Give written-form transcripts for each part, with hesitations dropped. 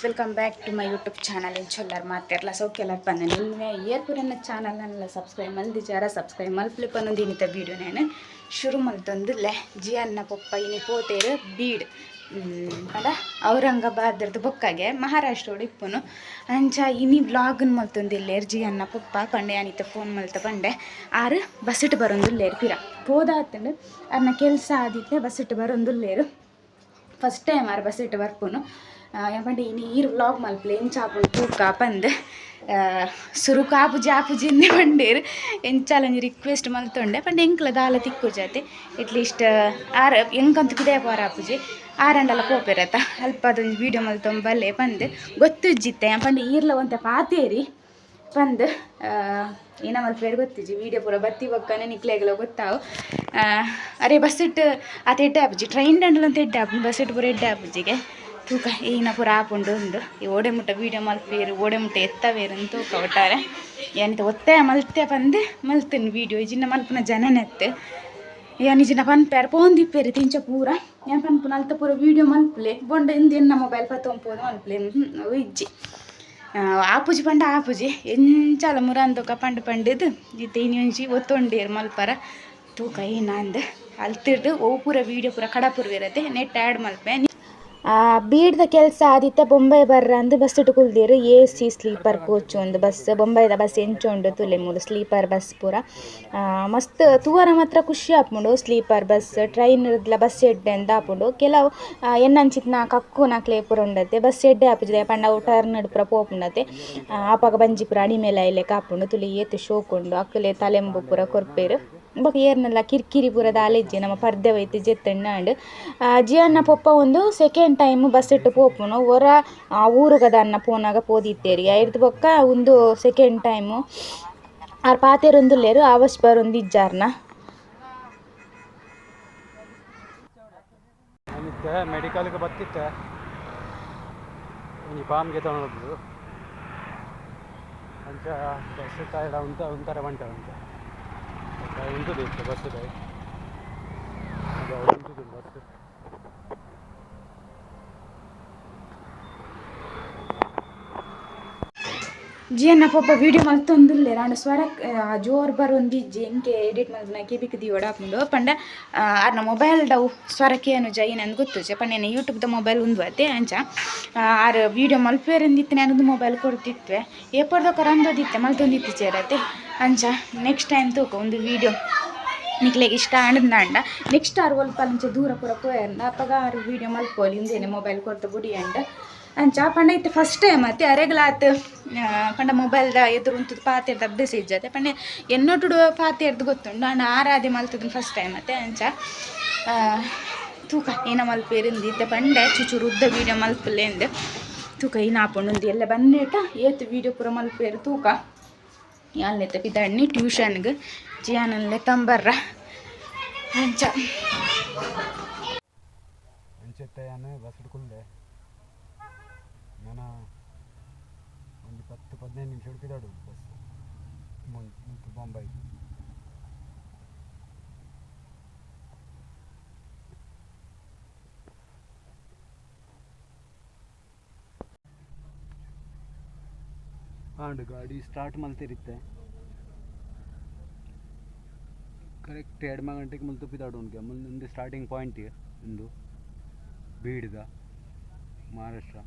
Welcome back to my YouTube channel. ಎಂಚೊಲ್ಲರ್ ಮಾತೆರ್ಲ? ಸೌಖ್ಯಲರ್ ಪಂದ ನಿಲ್ವೆ. ಏರ್ಪುರನ್ನ ಚಾನಲ್ನೆಲ್ಲ subscribe ಮಲ್ದಿಜಾರ, subscribe ಮಲ್ಪಲೆ ಪನ್ನೊಂದು ಇನ್ನಿತ video ನಾನು ಶುರು ಮಲ್ತೊಂದುಲ್ಲೆ. ಜಿಯನ್ನ ಪೊಪ್ಪ ಇನಿ ಪೋತೇರು ಬೀಡ್ ಪಂಡ ಔರಂಗಾಬಾದ್ರದ್ದು ಬೊಕ್ಕಾಗೆ ಮಹಾರಾಷ್ಟ್ರೋಡು ಇಪ್ಪುನು. ಅಂಚ ಇನಿ ವ್ಲಾಗ್ನ್ ಮಲ್ತೊಂದಿಲ್ಲೇರ್ ಜಿಯನ್ನ ಪೊಪ್ಪ. ಪಂಡೆ ಅನಿತ ಫೋನ್ ಮಲ್ತ ಪಂಡೆ, ಆರು ಬಸ್ಸಿಟ್ಟು ಬರೊಂದುಲ್ಲೇರು. ಪಿರ ಪೋದಾತಂಡು ಅರ್ನ ಕೆಲಸ ಆದಿತ್ತೆ, ಬಸ್ಸಿಟ್ಟು ಬರೊಂದುಲ್ಲೇರು. ಫಸ್ಟ್ ಟೈಮ್ ಆರು ಬಸ್ಸಿಟ್ಟು ಬರ್ಪುನು. ಪಂಡ ಇನಿ ಈರ್ ವ್ಲಾಗ್ ಮಲ್ಪಲೆ, ಎಂಚ ಆಪುಂಡು ತೂಕ ಪಂದ್. ಸುರುಕು ಆಪುಜಿ ಆಪುಜಿ ಇಂದೆ ಪಂಡೇರು. ಎಂಚಾಲ ಒಂಜಿ ರಿಕ್ವೆಸ್ಟ್ ಮಲ್ತೊಂಡೆ. ಪಂಡ ಎಂಕ್ಲ ದಾಲ ತಿಕ್ಕುಜಾತೆ. ಎಟ್ಲೀಸ್ಟ್ ಆರ್ ಎಂಕಂತ ಪಿದಯ ಪೋರ ಆಪುಜಿ, ಆರಂಡಲ ಪೋಪೆರತ, ಅಲ್ಪ ಅದೊಂಜಿ ವೀಡಿಯೋ ಮಲ್ತೊಂಬಲ್ಲೆ ಪಂದ್. ಗೊತ್ತುಜ್ಜಿತ್ತೆ. ಪಂಡ ಈರ್ಲ ಒಂತೆ ಪಾತೇರಿ ಪಂದ್. ಏನ ಮಲ್ಪೇರು ಗೊತ್ತಿಜ್ಜಿ. ವೀಡಿಯೋ ಪೂರ ಬತ್ತಿ ಬೊಕ್ಕನೆ ನಿಕ್ಲೆಗ್ಲ ಗೊತ್ತಾವು. ಅರೆ ಬಸ್ಸಿಟ್ಟು ಆತ ಎಡ್ಡೆ ಆಪುಜಿ. ಟ್ರೈನ್ ದಂಡಲ ಅಂತ ಎಡ್ಡೆ ಆಪುಂಡು, ಬಸ್ಸಿಟ್ಟು ಪೂರ ಎಡ್ಡೆ ಆಪುಜಿಗೆ. ತೂಕ ಈನ ಪೂರ ಆಪುಂಡು ಉಂದು. ಈ ಓಡೆ ಮುಟ್ಟ ವೀಡಿಯೋ ಮಲ್ಪೇರು, ಓಡೆ ಮುಟ್ಟ ಎತ್ತವೇರು ಅಂತ ತೂಕ. ಒಟ್ಟಾರೆ ಏನಿತ ಒತ್ತಾಯ ಮಲ್ತೆ ಪಂದ್ ಮಲ್ತೇನೆ ವೀಡಿಯೋ. ಇಜಿನ ಮಲ್ಪುನ ಜನನೆತ್ತೆ. ಯಾನ್ ಇಜಿನ ಪನ್ಪೇರು ಪೋಂದಿಪ್ಪೇರು ತಿಂಚ ಪೂರ. ಯಾನ್ ಪನ್ಪುನ ಅಲ್ತ ಪೂರ ವೀಡಿಯೋ ಮಲ್ಪಲೆ ಬೊಂಡ ಇಂದು ಎನ್ನ ಮೊಬೈಲ್ ಪತ್ತೊಂಪೋದು ಮಲ್ಪಲೆ. ಅವು ಇಜ್ಜಿ, ಆಪುಜಿ ಪಂಡ ಆಪುಜಿ. ಎಂಚಾಲ ಮುರಾಂದೊಕ ಪಂಡ್ ಪಂಡಿದ್ ಇತ್ತೆ ಇನಿ ಒಂಜಿ ಒತ್ತೊಂಡೇರು ಮಲ್ಪರ. ತೂಕ ಏನಾಂದ್. ಅಲ್ತಿರ್ದು ಅವು ಪೂರ ವೀಡಿಯೋ ಪೂರ ಕಡಪುರ್ವಿರತ್ತೆ, ನೆಟ್ ಆ್ಯಡ್ ಮಲ್ಪೆ. ಬೀಡ್ದ ಕೆಲಸ ಆದಿತ್ತ ಬೊಂಬೈ ಬರ್ರ ಅಂದ್ ಬಸ್ ಕುಲ್ದೇರು. ಎ ಸಿ ಸ್ಲೀಪರ್ ಕೋಚ್ ಒಂದು ಬಸ್. ಬೊಂಬೈದ ಬಸ್ ಎಂಚ ಉಂಡು ತೂಲೆ. ಮೂಲು ಸ್ಲೀಪರ್ ಬಸ್ ಪೂರ ಮಸ್ತ್ ತೂವರ ಮಾತ್ರ ಖುಷಿ ಆಪುಂಡು. ಸ್ಲೀಪರ್ ಬಸ್ ಟ್ರೈನ್ ರ್ದ್ಲ ಬಸ್ ಎಡ್ಡೆ ಅಂದ್ ಆಪುಂಡು. ಕೆಲವು ಎನ್ನಂಚಿತ್ನ ಕಕ್ಕುನಕ್ಲೆ ಪೂರ ಉಂಡತೆ, ಬಸ್ ಎಡ್ಡೆ ಆಪುಜಿ. ಪಂಡ ಅವು ಟರ್ನ್ ಪೂರ ಪೋಪುಂಡತೆ, ಆಪಗ ಬಂಜಿ ಪೂರ ಅಡಿಮೇಲೆ ಆಯಿಲೆಕ ಆಪುಂಡು. ತೂಲೆ ಏತ್ ಶೋಕು ಉಂಡು. ಅಕುಲೆ ತಲೆಂಬು ಪೂರ ಕೊರ್ಪೆರ್. ಬೊಕ ಏರ್ನೆಲ್ಲ ಕಿರಿಕಿರಿ ಪೂರ ದಾಲ ಇಜ್ಜಿ. ನಮ ಪರ್ದೆ ಒಯ್ತ್ ಜೆತ್ತಂಡ ಆಂಡ್. ಜಿಯನ್ನ ಪೊಪ್ಪ ಒಂದು ಸೆಕೆಂಡ್ ಟೈಮ್ ಬಸ್ ಇಟ್ಟು ಪೋಪುನು. ಒರ ಊರುಗದನ್ನ ಪೋನಾಗ ಪೋದಿತ್ತೇರಿ. ಐರ್ದ್ ಬೊಕ್ಕ ಉಂದು ಸೆಕೆಂಡ್ ಟೈಮು. ಆರ್ ಪಾತೆರೊಂದುಲ್ಲೆರ್, ಆವಸ್ ಬರೊಂದಿಜ್ಜಾರ್ನ. ಏನಿತ್ತೆ ಮೆಡಿಕಲ್ಗೆ ಬತ್ತಿತ್ತೆ, ಒಂಜಿ ಪಾಮ್ಗೆ ತೊಗೊಂಡು ಅಂಚ ಬಸ್ ಟೈರ್ಡ್ ಉಂತ ಉಂತಾರೆ ಬಂಟ ಉಂಟು. ಉಂಟುದಿತ್ತು ಬಸ್ ಅದು ಉಂಟುದು ಬಸ್. ಜಿಯನ್ನ ಪೊಪ್ಪ ವೀಡಿಯೋ ಮಲ್ತೊಂದುಲ್ಲೆರ್. ಆಂಡ ಸ್ವರ ಜೋರ್ ಬರೊಂದಿಜ್ಜಿ. ಎಂಕೆ ಎಡಿಟ್ ಮಲ್ಪುನ ಕೆಬಿಕ್ ದೀವೊಡು ಆಪುಂಡು. ಪಂಡ ಆರ್ನ ಮೊಬೈಲ್ ಡವು ಸ್ವರ ಕೇನುಜ ಏನಂದ್ ಗೊತ್ತುಜಿ. ಪಂಡ ಎನ್ನ ಯೂಟ್ಯೂಬ್ದ ಮೊಬೈಲ್ ಉಂದು ಅತ್ತೆ. ಅಂಚ ಆರ್ ವೀಡಿಯೋ ಮಲ್ಪುವೆರಂದಿತ್ತೆ, ನಾನು ಮೊಬೈಲ್ ಕೊರ್ತಿತ್ವೆ. ಏಪರ್ದ ಕರಂದೋದಿತ್ತೆ ಮಲ್ತೊಂದಿತ್ತಿಚೇರತ್ತೆ. ಅಂಚ ನೆಕ್ಸ್ಟ್ ಟೈಮ್ ತೂಕ. ಒಂದು ವೀಡಿಯೋ ನಿಕ್ಲೆಗ್ ಇಷ್ಟ ಆಂಡ ನೆಕ್ಸ್ಟ್ ಆರ್ ಒಲ್ಪ ಅಂಚ ದೂರ ಪೂರ ಪೋಯೆರ್ಂಡ ಅಪಗ ಆರ್ ವೀಡಿಯೋ ಮಲ್ಪೊಲಿ, ಇಂದೇನೆ ಮೊಬೈಲ್ ಕೊರ್ದು ಬುಡಿ ಅಂಡ್. ಅಂಚ ಪಂಡ ಇತ್ತೆ ಫಸ್ಟ್ ಟೈಮ್ ಅತ್ತೆ ಅರೆಗ್ಲಾತ್. ಪಂಡ ಮೊಬೈಲ್ದ ಎದುರು ಉಂತುದು ಪಾತೆರ್ದ ಅಭ್ಯಾಸ ಇಜ್ಜತೆ. ಪಂಡ ಎನ್ನೊಟ್ಟುಡು ಪಾತೆರ್ದು ಗೊತ್ತುಂಡು, ಆಂಡ ಆರಾಧೆ ಮಲ್ತುದು ಫಸ್ಟ್ ಟೈಮ್ ಅತ್ತೆ. ಅಂಚ ತೂಕ ಏನ ಮಲ್ಪೇರಿಂದು. ಇತ್ತೆ ಪಂಡೆ ಚುಚುರು ಉದ್ದ ವೀಡಿಯೋ ಮಲ್ಪುಲೇಂದ್. ತೂಕ ಏನ ಆಪುಂಡು. ಎಲ್ಲ ಬನ್ನೇಟ ಏತ್ ವೀಡಿಯೋ ಪೂರ ಮಲ್ಪೇರು ತೂಕ. ಯಾಲ್ನೆತ್ತ ಪಿದಾಡ್ನಿ ಟ್ಯೂಷನ್ಗೆ ಜಿಯಾನನ್ಲೆ ತಂಬರ್ರ ಅಂಚ. ಅಂಚೆತ್ತೆ ಯಾನ್ ಬಸ್ ಕುಲ್ದೆ. ನನ ಒಂಜಿ 10-15 ನಿಮಿಷ ಪಿದಾಡು ಬಸ್ ಮುಲ್ಪ ಬೊಂಬೈ. ಆಂಡ್ ಗಾಡಿ ಸ್ಟಾರ್ಟ್ ಮಲ್ತಿರಿತ್ತೆ. ಕರೆಕ್ಟ್ 2 ಗಂಟೆಗೆ ಮುಲ್ಪ ಪಿದಾಡು ಉಂಡು. ಮುಂದೆ ಸ್ಟಾರ್ಟಿಂಗ್ ಪಾಯಿಂಟ್ ಉಂದು ಬೀಡ್ದ, ಮಹಾರಾಷ್ಟ್ರ.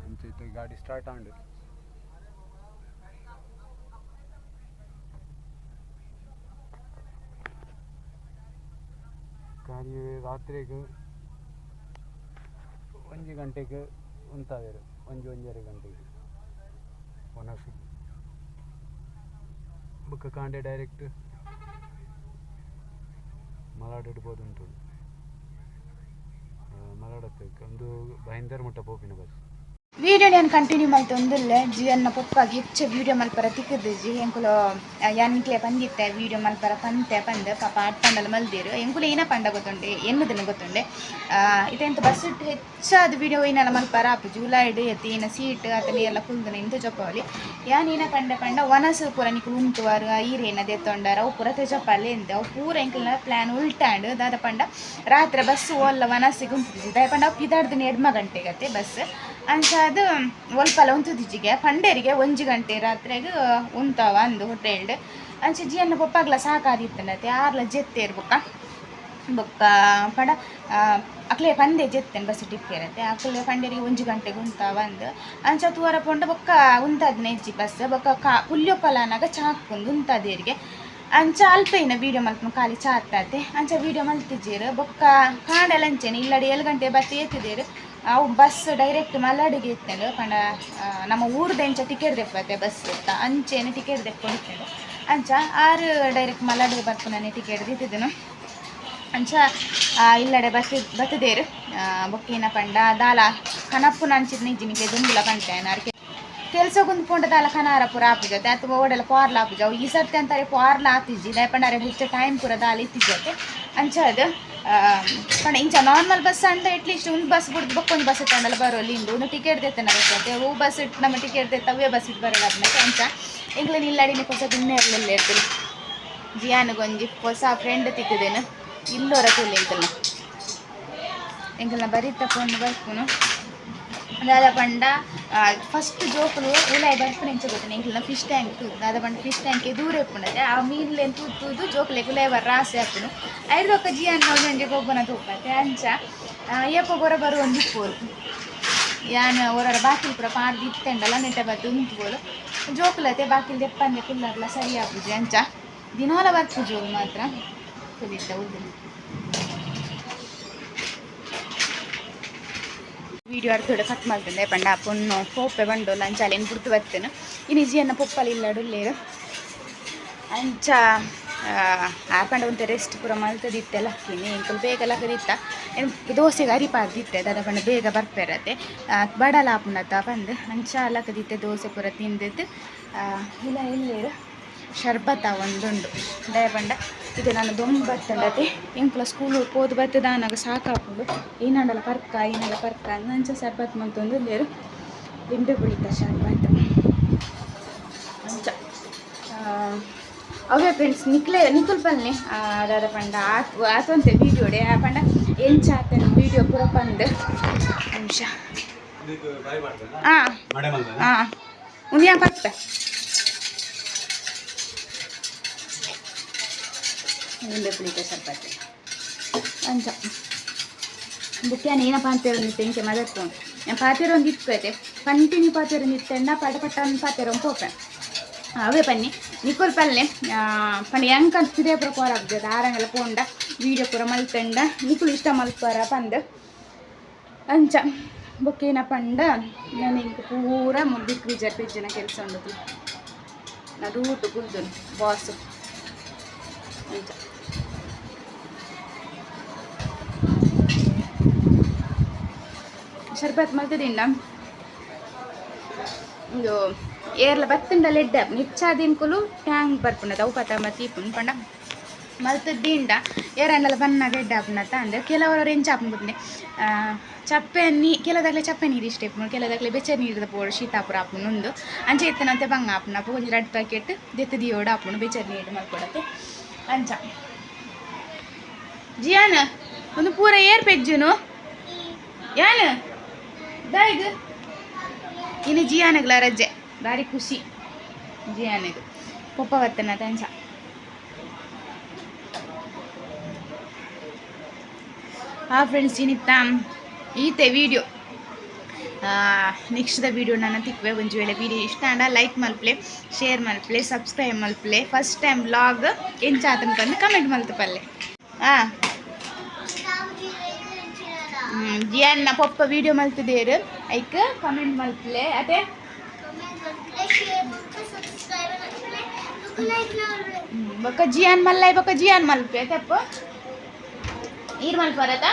ಅಂಚ ಇತ್ತೆ ಗಾಡಿ ಸ್ಟಾರ್ಟ್ ಆಂಡ್. ಗಾಡಿ ರಾತ್ರೆಗ್ 1 ಗಂಟೆಗೆ ಉಂತಾವೆರ್, 1 1.5 ಗಂಟೆಗೆ ವನಸ್. ಬೊಕ್ಕ ಕಾಂಡೆ ಡೈರೆಕ್ಟ್ ಮಲಾಡ್ ಪೋದುಂಟು. ಮಲಾಡತ್ತೆ ಒಂದು ಬೈಂದರ್ ಮುಟ್ಟ ಪೋಪಿನ ಬಸ್. ವೀಡಿಯೋ ನಾನು ಕಂಟಿನ್ಯೂ ಮಲ್ತೊಂದುಲ್ಲೆ ಜಿಯನ್ನ ಪೊಪ್ಪಾಗಿ ಹೆಚ್ಚು ವೀಡಿಯೋ ಮಲ್ಪರ ತಿಕ್ಕದಿಜಿ ಎಂಕುಲು ಯಾನ್ಕ್ಲೆ ಪಂದಿತ್ತೆ ವೀಡಿಯೋ ಮಲ್ಪರ ಪಂತೆ ಪಂದ್ ಪಾಪ ಅಟ್ಟಂಡಲ ಮಲ್ದಿರು ಎಂಕುಲು ಏನ ಪಂಡ ಗೊತ್ತುಂಡೆ ಎನ್ನದನ್ನ ಗೊತ್ತುಂಡೆ ಇದೆಂತ ಬಸ್ ಇಟ್ಟು ಹೆಚ್ಚಾದ ವೀಡಿಯೋ ಏನಲ್ಲ ಮಲ್ಪರ ಆಪು ಜುಲೈಡ್ ಎತ್ತಿ ಸೀಟ್ ಆತನ ಎಲ್ಲ ಕುಲ್ದನ ಇಂತ ಜೊಪ್ಪವಲಿ ಯಾನ್ ಏನ ಪಂಡ ಪಂಡ ವನಸು ಪೂರ ನಿಕುಲು ಉಂತುವಾರು ಈರೇನ ದೆತ್ತೊಂಡಾರ ಅವು ಪೂರ ತೆಜಪ್ಪಲ್ಲಿ ಎಂತ ಅವು ಪೂರ ಎಂಕಲ್ನ ಪ್ಲ್ಯಾನ್ ಉಲ್ಟಾಂಡ್ ದಾದ ಪಂಡ ರಾತ್ರಿ ಬಸ್ ಓಲ್ಲ ವನಸಿಗೆ ಉಂಟು ದಾಯ ಪಂಡ ಅವು ಪಿದಾಡ್ದಿನ ಎಡ್ಮ ಗಂಟೆಗತ್ತೆ ಬಸ್ ಅಂಚ ಅದು ಒಲ್ಪಲ ಉಂತುದಿಜಿಗೆ ಪಂಡೇರಿಗೆ ಒಂಜಿ ಗಂಟೆ ರಾತ್ರೆಗ್ ಉಂತಾವ ಅಂದು ಹೋಟೆಲ್ಡ್ ಅಂಚ ಜಿಯನ್ನ ಪೊಪ್ಪಾಗ್ಲ ಸಾಕಾದಿತ್ತಂಡತೆ ಆರ್ಲ ಜೆತ್ತೇರ್ ಬೊಕ್ಕ ಬೊಕ್ಕ ಪಡ ಅಕ್ಲೆ ಪಂದೆ ಜೆತ್ತೇನು ಬಸ್ ಟಿಪ್ಪೇರತ್ತೆ ಅಕ್ಲೆ ಪಂಡೇರಿಗೆ ಒಂಜಿ ಗಂಟೆಗೆ ಉಂತಾವ ಅಂದು ಅಂಚ ತೂವರ ಪೋಂಡ ಬೊಕ್ಕ ಉಂತಾದಿನ ಇಜ್ಜಿ ಬಸ್ ಬೊಕ್ಕ ಕಾ ಪುಲ್ಯೊಪ್ಪಲನಾಗ ಚಾಕ್ಕೊಂದು ಉಂತಾದೇರಿಗೆ ಅಂಚ ಅಲ್ಪೇನ ವೀಡಿಯೋ ಮಲ್ಪುನು ಖಾಲಿ ಚಾತ್ತಾತೆ ಅಂಚ ವೀಡಿಯೋ ಮಲ್ತಿಜ್ಜೇರು ಬೊಕ್ಕ ಕಾಂಡಲ ಅಂಚೆನೆ ಇಲ್ಲಡೆ ಏಳು ಗಂಟೆ ಬತ್ತಿ ಎತ್ತಿದೇರು ಅವು ಬಸ್ ಡೈರೆಕ್ಟ್ ಮಲ್ಲಾಡಿಗೆ ಇತ್ತಂಡು ಪಂಡ ನಮ್ಮ ಊರ್ದ ಎಂಚ ಟಿಕೆಟ್ ದೆಪ್ಪತ್ತೆ ಬಸ್ ಇತ್ತ ಅಂಚೆನೆ ಟಿಕೆಟ್ ದೆಕ್ಕೊಂಡಿತ್ತಂಡು ಅಂಚ ಆರು ಡೈರೆಕ್ಟ್ ಮಲ್ಲಾಡಿಗೆ ಬರ್ಪುನನೆ ಟಿಕೆಟ್ ದಿತ್ತಿದ್ದನು ಅಂಚ ಇಲ್ಲಡೆ ಬಸ್ ಬತ್ತದೇರು ಬೊಕ್ಕೇನ ಪಂಡ ದಾಲ ಕನಪ್ಪುನ ಅಂಚಿದ ನಿಜ್ಜಿನಿಗೆ ದುಂಬುಲ ಪಂಟೆ ಅರ್ಕೆ ಕೆಲಸಗೊಂದು ಪೋಂಡ ದಾಲ ಕನಾರ ಪೂರ ಆಪುಜತೆ ಅಥವಾ ಓಡಲ ಪಾರ್ಲ ಆಪುಜ ಅವು ಈ ಸರ್ತಿ ಅಂತಾರೆ ಪಾರ್ಲ ಆತಿಜ್ಜಿ ದಾಯ ಪಂಡ ಅರೆ ಹೆಚ್ಚು ಟೈಮ್ ಪೂರ ದಾಲ ಇತ್ತಿಜತೆ ಅಂಚ ಅದು ಪಂಡ ಇಂಚ ನಾರ್ಮಲ್ ಬಸ್ ಅಂಡ ಅಟ್ಲೀಸ್ಟ್ ಒಂದು ಬಸ್ ಬಿಡ್ದು ಬೊಕ್ಕೊಂದು ಬಸ್ ಇತ್ತಂಡಲ್ಲ ಬರೋಲ್ಲ ಇಂದು ಒಂದು ಟಿಕೆಟ್ ದೆತ್ತನ ಬರ್ತದೆ ಅವು ಬಸ್ ಇಟ್ಟು ನಮ್ಮ ಟಿಕೆಟ್ ದೆತ್ತ ಅವೇ ಬಸ್ ಇಟ್ಟು ಬರೋಲ್ಲ ಅದನ್ನ ಅಂಚ ಎಂಗ್ಲ ಇಲ್ಲಾಡಿನ ಹೊಸ ತಿನ್ನೇ ಇರ್ತೀನಿ ಜಿಯಾನುಗೊಂಜಿ ಹೊಸ ಫ್ರೆಂಡ್ ತಿಕ್ಕದೇನು ಇಲ್ಲೋರ ತುಲ್ಲಿ ಎಂಕಲ್ನ ಎಂಕಲ್ನ ಬರೀತ ಪೊಣ್ಣು ಬರ್ಪುನು ದಾದ ಪಂಡ ಫಸ್ಟ್ ಜೋಕುಲು ಉಲಾಯಿ ಬರ್ಪುನ ಎಂಚ ಗೊತ್ತುಂಡು ಎಂಕಲ್ನ ಫಿಶ್ ಟ್ಯಾಂಕ್ ತೂದು ದಾದ ಪಂಡ ಫಿಶ್ ಟ್ಯಾಂಕ್ ದೂರ ಇಪ್ಪುಂಡತೆ ಆ ಮೀನ್ಲೆನ್ ತೂದು ತೂದು ಜೋಕುಲೆಗ್ ಉಲಾಯಿ ಬರ್ರ ಆಸೆ ಆಪುಂಡು ಐರ್ದ್ ಬೊಕ್ಕ ಜಿಯಾನ್ ಒಂಜೊಂಜಿ ಗೊಬ್ಬುನ ತೂಪತೆ ಅಂಚ ಏಪ ಗೊರ ಬರುವೊಂದು ಇಪ್ಪೋಲು ಯಾನ್ ಒರೊರ ಬಾಕಿಲ್ ಪೂರ ಪಾಡ್ದು ಇತ್ತೆಂಡಲ ನೆಟೆ ಬತ್ತ್ ಉಂತುವೋಲು ಜೋಕುಲತೆ ಬಾಕಿಲ್ ದೆಪ್ಪಂದೆ ಕುಲ್ಲರ್ಲ ಸರಿ ಆಪುಜಿ ಅಂಚ ದಿನೋಲ ಬರ್ಪುಜಿ ಮಾತ್ರ ಕುದಿತ್ತ ಉದ್ದಿನ ವೀಡಿಯೋ ಅರ್ಧೋಡ ಕಟ್ ಮಲ್ತಂದೆ ಪಂಡ ಪೊಣ್ಣು ಪೋಪೆ ಬಂಡೋಲ ಅಂಚ ಅಲ್ಲೇನು ಬುಡ್ದು ಬರ್ತೇನೆ ಇನ್ನು ಜಿಯನ್ನ ಪೊಪ್ಪಲು ಇಲ್ಲಡುಲ್ಲೇರು ಅಂಚ ಆ ಪಂಡ ಒಂತೆ ರೆಸ್ಟ್ ಪೂರ ಮಲ್ತದಿತ್ತೆ ಲಕ್ಕಿನಿ ಎಂಕುಲು ಬೇಗ ಲಕ್ಕದಿತ್ತ ದೋಸೆಗೆ ಅರಿ ಪಾಡ್ದಿತ್ತೆ ದಾದ ಪಂಡ ಬೇಗ ಬರ್ಪೆರತೆ ಬಡಲ ಆಪುಂಡತ್ತ ಪಂದ್ ಅಂಚ ಲಕ್ಕದಿತ್ತೆ ದೋಸೆ ಪೂರ ತಿಂದಿದ್ದು ಇಲ್ಲ ಎಲ್ಲೇರು ಶರ್ಬತ್ತ ಒಂದುಂಡು ದಯ ಪಂಡ ಇದು ನಾನು ದೊಂಬು ಬತ್ತಂಡತೆ ಎಂಕುಲ ಸ್ಕೂಲು ಪೋದು ಬತ್ತದ ಸಾಕಾಪುಂಡು ಏನಾಂಡಲ ಪರ್ಕ ಏನಾಂಡ ಪರ್ಕ ಅಂಚ ಶರ್ಬತ್ ಮಲ್ತೊಂದು ಲೇರು ಲಿಂಬೆ ಪುಳಿತ ಶರ್ಬತ್ ಅಂಚ ಅವೇ ಫ್ರೆಂಡ್ಸ್ ನಿಕ್ಲೆ ನಿಕುಲ್ ಪಲ್ನೆ ದಾದ ಪಂಡ ಆತ್ ಆತೊಂತೆ ವೀಡಿಯೋಡೆ ಆ ಪಂಡ ಎಂಚ ಆತನ ವೀಡಿಯೋ ಪೂರ ಪಂದ್ ನಿಮಿಷ ಹಾಂ ಹಾಂ ಉಂದಿಯಾ ಪರ್ಪೆ ಲಿಂಬೆ ಪುಳಿತ ಶರ್ಬತ್ ಅಂಚ ಬುಕ್ಯಾನ ಏನಪ್ಪ ಅಂತ ಹೇಳಿ ಇಂಚೆ ಮದತ್ತು ನಾನು ಪಾತೆರ ಒಂದು ಇಪ್ಪತ್ತೆ ಕಂಟಿನ್ಯೂ ಪಾತೆರ ಒಂದು ಇತ್ತೆಂಡ ಪಟ ಪಟ ಒಂದು ಪಾತೆರ ಒಂದು ಪೋಪೆ ಅವೇ ಪನ್ನಿ ನಿಕೋಲ್ ಪಲ್ಲೆ ಪಂಡ ಎಂಕ ಪಿದೆ ಪೂರ ಕೋರ ಆಗ್ತದೆ ಆರಂಗೆಲ್ಲ ಪೋಂಡ ವೀಡಿಯೋ ಪೂರ ಮಲ್ತಂಡ ನಿಕುಲು ಇಷ್ಟ ಮಲ್ಪರ ಪಂದ್ ಅಂಚ ಬೊಕ್ಕೇನ ಪಂಡ ನಾನು ಇಂಕ ಪೂರ ಮುದ್ದಿಕ್ ವಿಜರ್ ಪಿಜ್ಜನ ಕೆಲಸ ಉಂಡು ನಡೂಟು ಕುಲ್ದುನು ಬಾಸು ಅಂಚ ಶರ್ಬತ್ ಮಲ್ತದಿಂಡ ಇಂದು ಏರ್ಲ ಬತ್ತಂಡ ಲೆಡ್ಡ ನಿಚ್ಚಾದಿಂಕುಲು ಟ್ಯಾಂಗ್ ಬರ್ಪುಂಡದ ಅವು ಪತ ತೀಪುಂಡು ಪಂಡ ಮಲ್ತದಿಂಡ ಏರಂಡಲ ಬನ್ನಾಗ ಎಡ್ಡೆ ಆಪುಂಡತ್ತ ಅಂದ್ರೆ ಕೆಲವರು ಎಂಚ ಆಪುಂಡು ಚಪ್ಪೆ ನೀ ಕೆಲದಾಗ್ಲೆ ಚಪ್ಪೆ ನೀರು ಇಷ್ಟ ಇಪ್ಪುಂಡು ಕೆಲದಾಗ್ಲೆ ಬೆಚ್ಚ ನೀರ್ದ ಪೋಡು ಶೀತಾಪುರ ಆಪುಂಡು ಉಂದು ಅಂಚ ಇತ್ತನಂತೆ ಬಂಗ ಆಪುಂಡು ಅಪ್ಪ ಒಂಜಿ ರಡ್ಡ್ ಪ್ಯಾಕೆಟ್ ದೆತ್ತ್ ದಿಯೋಡು ಆಪುಂಡು ಬೆಚ್ಚ ನೀರು ಮಲ್ಕೊಡತ್ತೆ ಅಂಚ ಜಿಯಾನ್ ಒಂದು ಪೂರ ಏರ್ ಪೆಜ್ಜುನು ಯಾನ್ ದಾಯಿಗ್ ಇನ್ನು ಜಿಯಾನಗ್ಲ ರಜೆ ಬಾರಿ ಖುಷಿ ಜಿಯಾನಿಗ್ ಪೊಪ್ಪ ಬತ್ತನ ತಂಚ ಆ ಫ್ರೆಂಡ್ಸ್ ಇನಿತ್ತ ಈತೆ ವಿಡಿಯೋ ನೆಕ್ಸ್ಟ್ the video ನಾನು ತಿಕ್ವೆ ಒಂಜಿ ವೇಳೆ ವಿಡಿಯೋ ಇಷ್ಟ ಆಂಡ ಲೈಕ್ ಮಲ್ಪ್ಲೆ ಶೇರ್ ಮಲ್ಪ್ಲೆ ಸಬ್ಸ್ಕ್ರೈಬ್ ಮಲ್ಪ್ಲೆ ಫಸ್ಟ್ ಟೈಮ್ ವ್ಲಾಗ್ ಎಂಚ ಆತನ ಬಂದು ಕಮೆಂಟ್ ಮಲ್ತು ಪಲ್ಲೆ ಹಾಂ ಜಿಯನ್ನ ಪೊಪ್ಪ ವಿಡಿಯೋ ಮಲ್ತದೇರು ಐಕ್ ಕಮೆಂಟ್ ಮಲ್ಪ್ಲೆ ಅದೇ ಬೊಕ್ಕ ಜಿಯಾನ್ ಮಲ್ಲೈ ಬೊಕ್ಕ ಜಿಯಾನ್ ಮಲ್ಪೆ ತಪ್ಪು ಈರ್ ಮಲ್ಪರತ